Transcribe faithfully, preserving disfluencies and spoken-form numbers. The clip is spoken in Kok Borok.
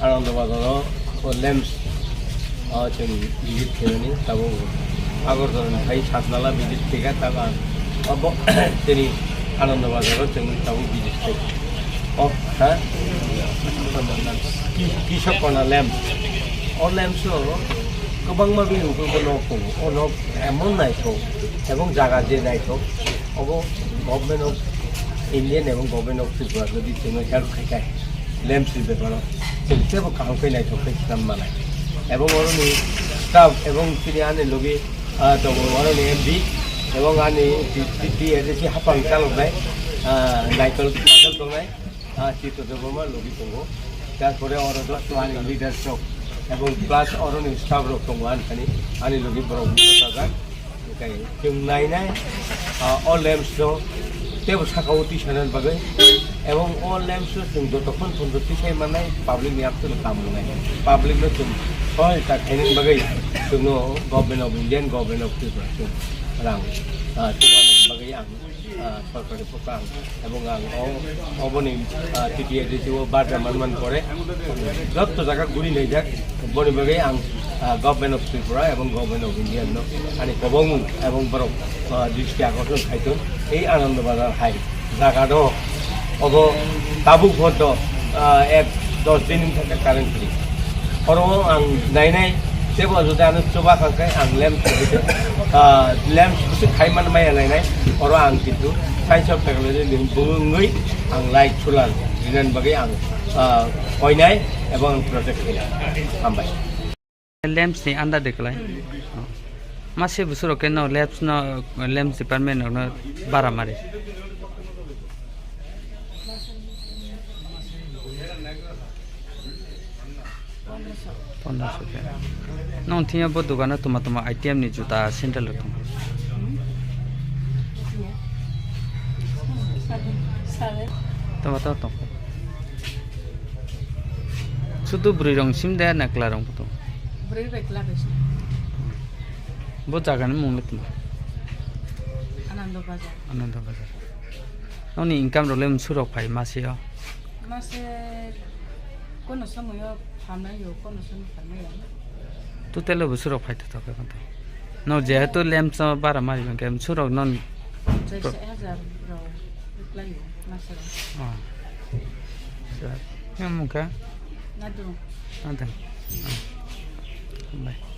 Anando Bazar o, o lamps, o, chwng visit khaimani, tabuk Agartala ni phai Satnala visit khaikha, tabuk ang obo chini Anando Bazar o chwng tabuk visit khai. O, ha? Ki-, Kishok Kona lamps. O lamps o kwbangma bini ungkul bo nok tongo. O nok emon naithok, ebong jaga je naithok, obo Government of Indian ebong Government of Tripura jodi chwngno help khai khai, lamps ni beparo chwng teibo kaham khe naithok khe swnam manai. Ebong oroni staff ebong chini ani logi, ah, tongo oroni M D ebong ani T T A D C hapang chaloknai, ah, Naikol, Naikol tongnai, ah, Chitra Debbarma logi tongo. Tarpore oro joto ani leaders rok ebong plus oroni staff rok tongo ani thani, ani logi borok bwsajak. Hwnkhe chwng nainai, ah, o lamps no teibo saka o twi sanani bagwi, ebong o lamps no chwng jotokhon phono twi sai mannai, public ni actual kaam wngnai, public no chwng sohajita khainani bagwi chwngno Government of Indian, Government of Tripura chwng rang, ah, chubanani bagwi ang, ah, sorkar ni pokha ang Ebong ang o, oboni, ah, T T A D C o barja manman pore, jotto jaga guri naijak, boni bagwi ang, ah, Government of Tripura ebong Government of India no ani kobong ebong borok, ah, dristi akorson khaitong. Ei Anando Bazar hai jaga do, obo tabuk photo, ah, ek dos din wngkha current free. Oro ang nainai, tebo jodi ano chuba khangkhe ang lamps, ah, lamps bwswk khai man maya nainai, oro ang kintu science of technology ni bumungwi ang light solar rinani bagwi ang, ah, koinai ebong ang project khainai. Hambai. Lamps ni anda de kwlai. Mase bwswk rok khe no lamps no, lamps department rok no bara mari. Pondroso khe. Nong thingya bo dogano tuma tuma item ni juta sandal rok tongo. Tuma tuma tongo. Sudu bwrwi rong sim de na kwla rong bo tongo. Bwrwi bai kwla bai sim. Bo jaga ni mung le tuma. Anando Bazar. Anando Bazar. Nongni income rok le msu rok phai mase o? Mase kono somoyo phamnai yo, kono somoyo phamnai ya. Total o bwswk rok phai tongthok khe kono. No jehetu lamps no bara mari mangkhe bwswk rok non. Chais hajar rok reply yo mase rok. Oh. Sir. Yang mungkha? Nadu. Nadu. Oh. Bye.